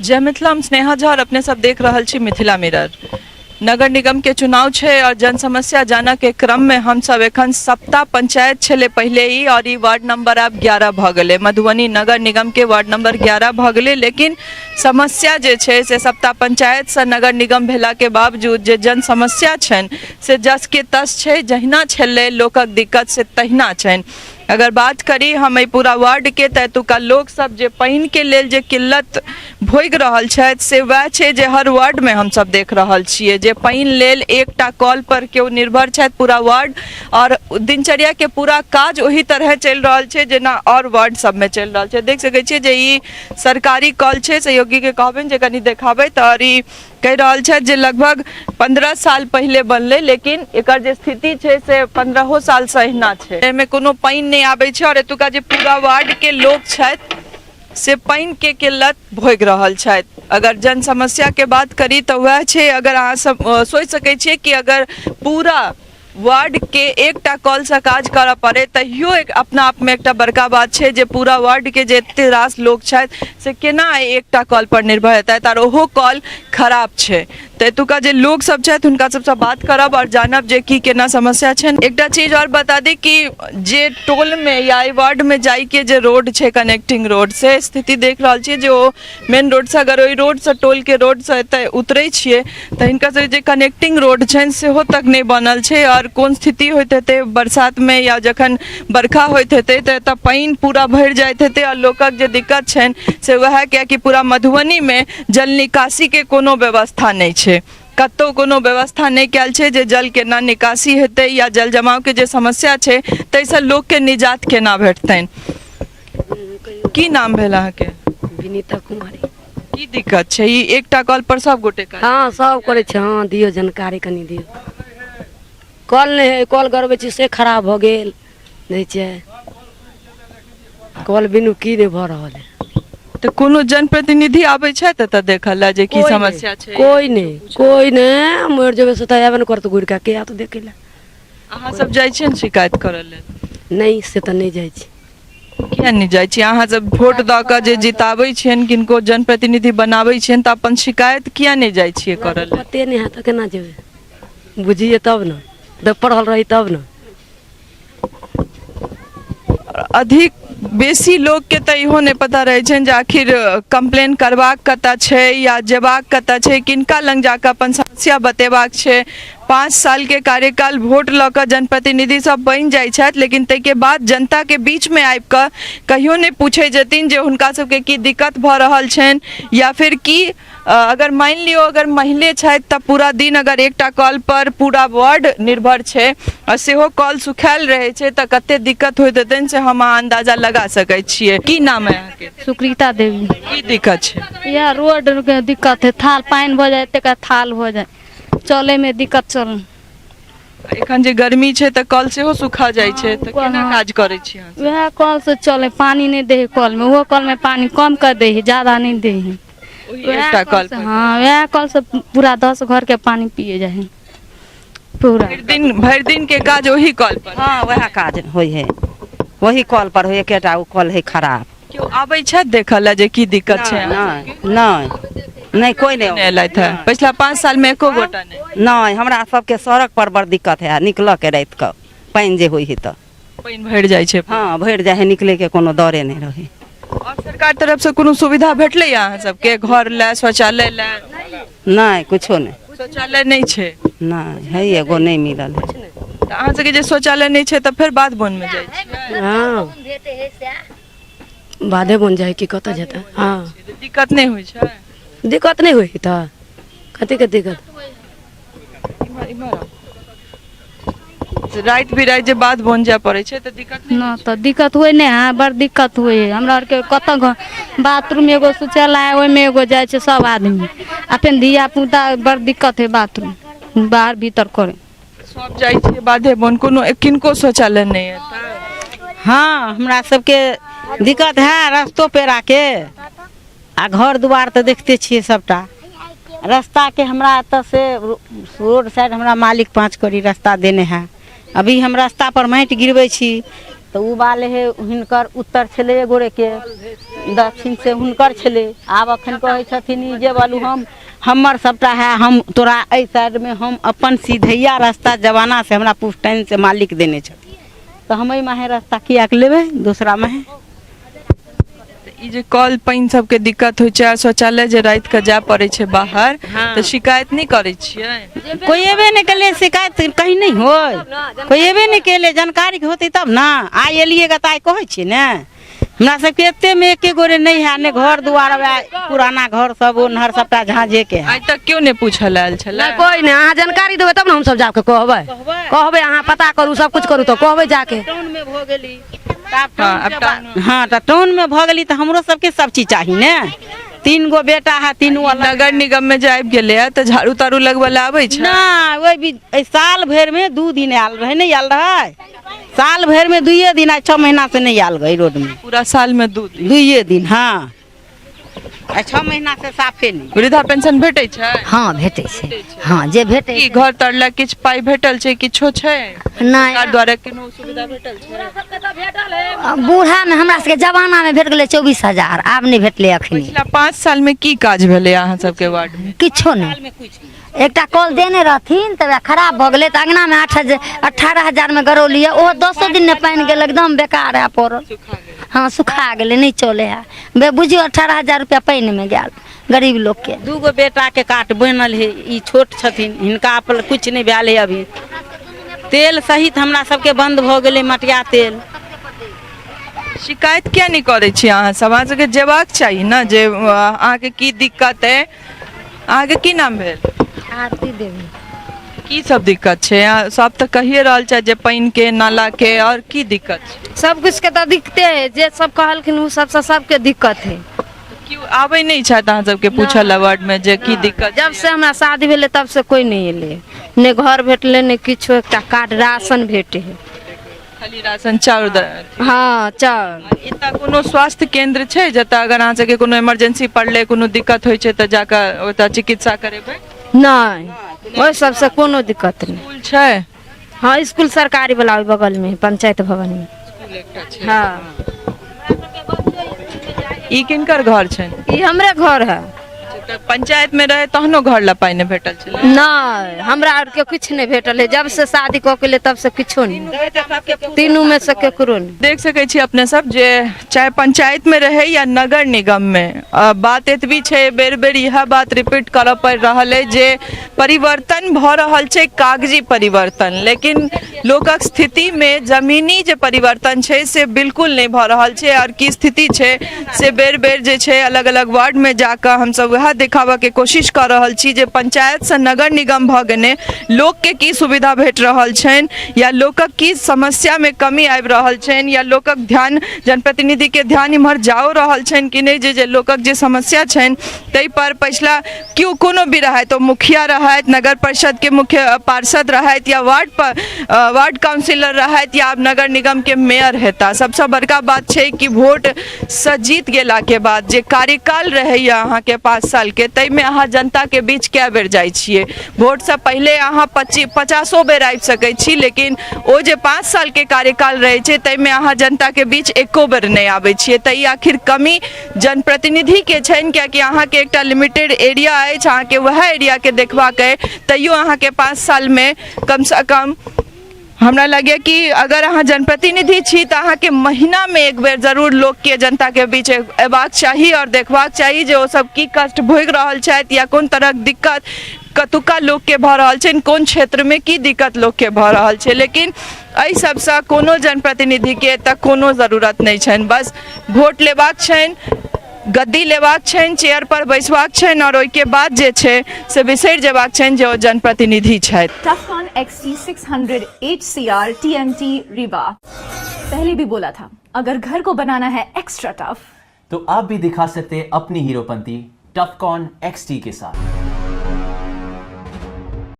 जय मिथिला, हम स्नेहा झा और अपने सब देख रहल छी मिथिला मिरर। नगर निगम के चुनाव छै और जन समस्या जानऽ के क्रम में हम सब एखन सप्ताह पंचायत छलै पहिले ही और ई वार्ड नंबर आब 11 भऽ गेलै। मधुबनी नगर निगम के वार्ड नंबर 11 भऽ गेलै, लेकिन समस्या जे छै से सप्ताह पंचायत से नगर निगम भेला के बावजूद जे जन समस्या छनि से जस के तस छै, जहिना छलै लोकक दिक्कत से तहिना छनि। अगर बात करी हम एहि पूरा वार्डके तऽ एतुका लोकसभ जे पानिके लेल जे किल्लत भोगि रहल छथि से वएह छै जे हर वार्डमे हमसभ देख रहल छियै जे पानि लेल एकटा कल पर केओ निर्भर छथि पूरा वार्ड, आओर दिनचर्याके पूरा काज ओही तरहे चलि रहल छै जेना आओर वार्ड सभमे चलि रहल छै। देख सकै छियै जे ई सरकारी कल छै, सहयोगीके कहबनि जे कनि देखाबथि। आओर ई कहि रहल छथि जे लगभग 15 साल पहिले बनलै, लेकिन एकर जे स्थिति छै से 15 सालसँ अहिना छै, एहिमे कोनो पानि नहि आबै छै आओर एतुका जे पूरा वार्डके लोक छथि से पानिके किल्लत भोगि रहल छथि। अगर जन समस्याके बात करी तऽ वएह छै, अगर अहाँ सब सोचि सकै छियै कि अगर पूरा वार्ड के एकटा कलसँ काज करऽ पड़ै तहियो एक अपना आपमे एकटा बड़का बात छै जे पूरा वार्डके जे एते रास लोक छथि से केना एहि एकटा कल पर निर्भर हेतथि, आओर ओहो कल खराब छै। तऽ एतुका जे लोक सब छथि हुनका सबसँ बात करब आओर जानब जे की केना समस्या छनि। एकटा चीज आओर बता दी कि जे टोलमे या एहि वार्डमे जाइके जे रोड छै कनेक्टिंग रोड, से स्थिति देख रहल छियै जे ओ मेन रोडसँ अगर ओहि रोडसँ टोलके रोडसँ एतऽ उतरै छियै तऽ हिनका सबके जे कनेक्टिंग रोड छनि सेहो तक नहि बनल छै। आओर कोन स्थिति होइत हेतै बरसातमे या जखन बरखा होइत हेतै तऽ एतऽ पानि पूरा भरि जाइत हेतै आओर लोकक जे दिक्कत छनि से वएह, कियाकि पूरा मधुबनीमे जल निकासीके कोनो व्यवस्था नहि छै, कतहु कोनो व्यवस्था नहि कयल छै जे जल केना निकासी हेतै या जल जमावके जे समस्या छै ताहिसँ लोकके निजात केना भेटतनि। की नाम भेल अहाँके? विनीता कुमारी। की दिक्कत छै? ई एकटा कॉल पर सब गोटे काज? हँ, सब करै छै। हँ, दियौ जानकारी कनि दियौ। कल नहि है, कल गड़बै छी से खराब भऽ गेल, नहि छै कल बिनु की नहि भऽ रहल है। तऽ कोनो जनप्रतिनिधि आबै छथि एतऽ देखऽ लए जे की कोइ नहि, समस्या छै? कोइ नहि, कोइ नहि। मरि जेबै से तऽ आयबे नहि करत घुरि कऽ, के आयत देखै लए? अहाँ सब जाइ छियै ने शिकायत करऽ लेल? नहि, से तऽ नहि जाइ छी। किया नहि जाइ छी? अहाँ सब वोट दऽ कऽ जे जिताबै छियनि, किनको जनप्रतिनिधि बनाबै छियनि, तऽ अपन शिकायत किया नहि जाइ छियै करऽ लेल? पते नहि है तऽ केना जेबै? बुझिए तब ने, जब पढ़ल रही तब ने। अधिक बेसी लोकके तऽ इहो नहि पता रहै छनि जे आखिर कम्प्लेन करबाक कतऽ छै या जेबाक कतऽ छै, किनका लग जाकऽ अपन समस्या बतेबाक छै। 5 सालके कार्यकाल वोट लऽ कऽ जनप्रतिनिधि सब बनि जाइ छथि, लेकिन ताहिके बाद जनताके बीचमे आबि कऽ कहियो नहि पूछै जेथिन जे हुनका सबके की दिक्कत भऽ रहल छनि या फिर की। अगर मानि लियौ अगर महिले छथि तऽ पूरा दिन अगर एकटा कल पर पूरा वार्ड निर्भर छै आ सेहो कल सुखायल रहै छै तऽ कते दिक्कत होइत हेतनि से हम अहाँ अन्दाजा लगा सकै छियै। की नाम है अहाँके? सुकृता देवी। की दिक्कत छै? इएह रोड के दिक्कत है, थाल पानि भऽ जाय तकर थाल भऽ जाय, चलैमे दिक्कत चल। एखन जे गर्मी छै तऽ कल सेहो सुखा जाइ छै, तऽ केना काज करै छी अहाँ? वएह कल से चले, पानी नहि दै है कल मे, ओहो कल मे पानी कम कर दै है, ज्यादा नहि दै है। ओही एकटा कल पर? हाँ, वएह कल से पूरा 10 घर के पानी पिए जाइ है पूरा। भरि दिन, भरि दिन के काज ओही कल पर? हाँ, वएह काज होइ है, वही कल पर होइ, एकेटा ओ कल है खराब। केओ आबै छथि देखऽ लए जे की दिक्कत छै? नहि नहि नहि, कोइ नहि नहि एलथि है पछिला 5 साल मे, एको गोटा नहि? नहि, हमरा सबके सड़क पर बड़ दिक्कत है निकलऽ के, राति कऽ पानि जे होइ है तऽ पानि भरि जाइ छै? हँ, भरि जाइ है, निकले के कोनो डरे नहि रहै। आओर सरकार तरफ से कोनो सुविधा भेटलै अहाँ सबके, घर लए, शौचालय लए? नहि, कुछो नहि। शौचालय नहि छै? नहि है, एगो नहि मिलल है। तऽ अहाँ सबके जे शौचालय नहि छै तऽ फेर बाध बन मे जाइ छियै? हँ, बाधे बन जाइ की कतऽ जेतै? हँ। दिक्कत नहि होइ छै? दिक्कत नहि होइ तऽ कथीके दिक्कत? इम्हर इम्हर आउ। राति बिराति जे बाध बन जाय पड़ै छै तऽ दिक्कत नहि? न तऽ दिक्कत होइ नहि है, बड़ दिक्कत होइ है हमरा आरके। कतऽ घर बाथरूम एगो शौचालय है, ओहिमे एगो जाइ छै सब आदमी आ फेर धिया पुता, बड़ दिक्कत है बाथरूम बाहर भीतर करे। सब जाइ छियै बाधे बन, कोनो किनको शौचालय नहि है? हँ, हमरा सबके दिक्कत है रस्तो पेड़ाके आ घर दुआर तऽ देखते छियै सबटा रास्ताके। हमरा एतऽ से रोड साइड हमरा मालिक 5 कौड़ी रास्ता देने है। अभी हम रास्ता पर माटि गिरबै छी तऽ ओ बाल हे हिनकर उत्तर छलै एक गोरेके, दक्षिण से हुनकर छलै। आब अखन कहै छथिन ई जे बोलू हम हमर सबटा है, हम तोरा एहि साइडमे हम अपन सीधैया रास्ता जमाना से हमरा पुश्तैन से मालिक देने छथिन, तऽ हम एहि माहे रास्ता किएक लेबै दोसरा माहे। ई जे कल पानि सबके दिक्कत होइ छै आ शौचालय जे राति के जाय पड़ै छै बाहर, तऽ शिकायत नहि करै छियै? कोइ एबे नहि केलै, शिकायत कहीं नहि होय, कोइ एबे नहि केलै। जानकारी होतै तब ने। आइ एलियै गे तऽ आइ कहै छियै ने, हमरा सबके एतेमे एके गोरे नहि है, नहि घर दुआर, वएह पुराना घर सब ओन्हर सबटा झाँझेके है। आइ तक केओ नहि पूछल आयल छलै? नहि, कोइ नहि। अहाँ जानकारी देबै तब ने हमसब जाके कहबै। कहबै अहाँ पता करू, सब कुछ करू तऽ कहबै जाके। टाउनमे भऽ गेली। हँ, आब टाउन। हँ, तऽ टाउनमे भऽ गेली तऽ हमरो सबके सब चीज चाही ने। 3 गो बेटा है, 3 अलग। नगर निगम में जे आबि गेलै है तऽ झाड़ू ताड़ू लगबै लए आबै छै? नहि, ओहि बीच एहि साल भरिमे 2 दिन आयल रहै, नहि आयल रहै साल भरिमे 2 दिन, आइ 6 महीना से नहि आयल गई रोडमे। पूरा साल में 2 दिन? 2 दिन, हँ, आइ 6 महीना से साफे नहि। वृद्धा पेंशन भेटै छै? हँ, भेटै छै। हँ, जे भेटै की घर तर लए किछु पाइ भेटल छै? किछो छै? नहि। सरकार द्वारा कोनो सुविधा भेटल छै? बूढ़ामे हमरा सबके जमानामे भेट गेलै 24,000, आब नहि भेटलै अखनी। पिछला 5 साल में की काज भेलै अहाँ सबके वार्ड में? किछो नहि। एकटा कल देने रहथिन तऽ वएह खराब भऽ गेलै, तऽ अङ्गनामे 18,000 मे गरौलियै, ओहो 10 दिन नहि पानि गेल, एकदम बेकार है पड़ल। हँ, सुखा गेलै, नहि चलै है। बुझियौ 18,000 रुपया पानिमे गेल गरीब लोकके। 2 गो बेटाके कार्ड बनल है, ई छोट छथिन, हिनका अपन किछु नहि भेल है अभी। तेल सहित हमरा सबके बंद भऽ गेलै, मटिया तेल। शिकायत किया नहि करै छी अहाँ सब? अहाँ सबके जेबाक चाही ने जे अहाँके की दिक्कत है। अहाँके की नाम भेल? आरती देवी। की सब दिक्कत छै? अहाँ सब तऽ कहिए रहल छथि जे पानि के, नाला के, और की दिक्कत छै? सब कुछ के तऽ दिक्कते है, जे सब कहलखिन ओ सबसँ सबके दिक्कत है। केओ आबै नहि छथि अहाँ सबके पूछऽ लए वार्ड में जे की दिक्कत? जब से हमरा शादी भेलै तब से कोइ नहि एलै, नहि घर भेटलै, नहि किछो, एकटा कार्ड राशन भेटे है। खाली राशन चाउर? हँ, चाउर। एतऽ कोनो स्वास्थ्य केंद्र छै जतऽ अगर अहाँ सबके कोनो इमरजेंसी पड़लै, कोनो दिक्कत होइ छै तऽ जाकऽ ओतऽ चिकित्सा करेबै? नहि, ओहि सबसँ कोनो दिक्कत नहि। स्कूल छै? हँ, स्कूल सरकारी वाला ओहि बगल में पंचायत भवन में। हँ। ई किनकर घर छै? ई हमरे घर है। तऽ पंचायत में रहे तहनो घर ला पाइ नहि भेटल छलै? नहि, हमरा आरके किछु नहि भेटल है, जब से शादी कऽ के ले तब से किछो नहि, तीनू में से केकरो नहि। देख सकै छी अपने सब जे चाहे पंचायत में रहे या नगर निगम में, बात एतबी छै, बेर बेर इएह बात रिपीट करऽ पड़ि रहल अइ जे परिवर्तन भऽ रहल छै, कागजी परिवर्तन, लेकिन लोकक स्थिति में जमीनी जे परिवर्तन छै से बिल्कुल नहि भऽ रहल छै। आओर की स्थिति छै से बेर बेर जे छै अलग अलग वार्ड में जाकऽ हमसब वएह देखाबऽके कोशिश कऽ रहल छी जे पंचायतसँ नगर निगम भऽ गेने लोकके की सुविधा भेट रहल छनि, या लोकक की समस्यामे कमी आबि रहल छनि, या लोकक ध्यान, जनप्रतिनिधिके ध्यान इम्हर जाओ रहल छनि कि नहि, जे लोकक जे समस्या छनि ताहि पर पछिला केओ कोनो भी रहथि, ओ मुखिया रहथि, नगर परिषदके मुख्य पार्षद रहथि, या वार्ड काउंसिलर रहथि, या आब नगर निगमके मेयर हेता। सबसँ बड़का बात छै कि वोटसँ जीत गेलाके बाद जे कार्यकाल रहैए अहाँके 5 सालके, ताहिमे अहाँ जनताके बीच कए बेर जाइ छियै? वोटसँ पहिले अहाँ 50 बेर आबि सकै छी, लेकिन ओ जे 5 सालके कार्यकाल रहै छै ताहिमे अहाँ जनताके बीच एको बेर नहि आबै छियै। तऽ ई आखिर कमी जनप्रतिनिधिके छनि, कियाकि अहाँके एकटा लिमिटेड एरिया अछि, अहाँके वएह एरियाके देखबाक अइ, तैयो अहाँके 5 सालमे कमसँ कम हमरा लगैए कि अगर अहाँ जनप्रतिनिधि छी तऽ अहाँके महीनामे एक बेर जरूर लोकके, जनताके बीच अयबाक चाही आओर देखबाक चाही जे ओ सब की कष्ट भोगि रहल छथि, या कोन तरहक दिक्कत कतुका लोकके भऽ रहल छनि, कोन क्षेत्रमे की दिक्कत लोकके भऽ रहल छै। लेकिन एहि सबसँ कोनो जनप्रतिनिधिके एतऽ कोनो जरूरत नहि छनि, बस वोट लेबाक छनि, गद्दी लेबाक छनि, चेयर पर बैसबाक छनि, आओर ओहिके बाद जे छै से बिसरि जेबाक छनि जे ओ जनप्रतिनिधि छथि। Tufcon XT600 HCR TMT Rewa। पहले भी बोला था, अगर घर को बनाना है एक्स्ट्रा टफ तो आप भी दिखा सकते हैं अपनी हीरोपंती टफकॉन XT के साथ।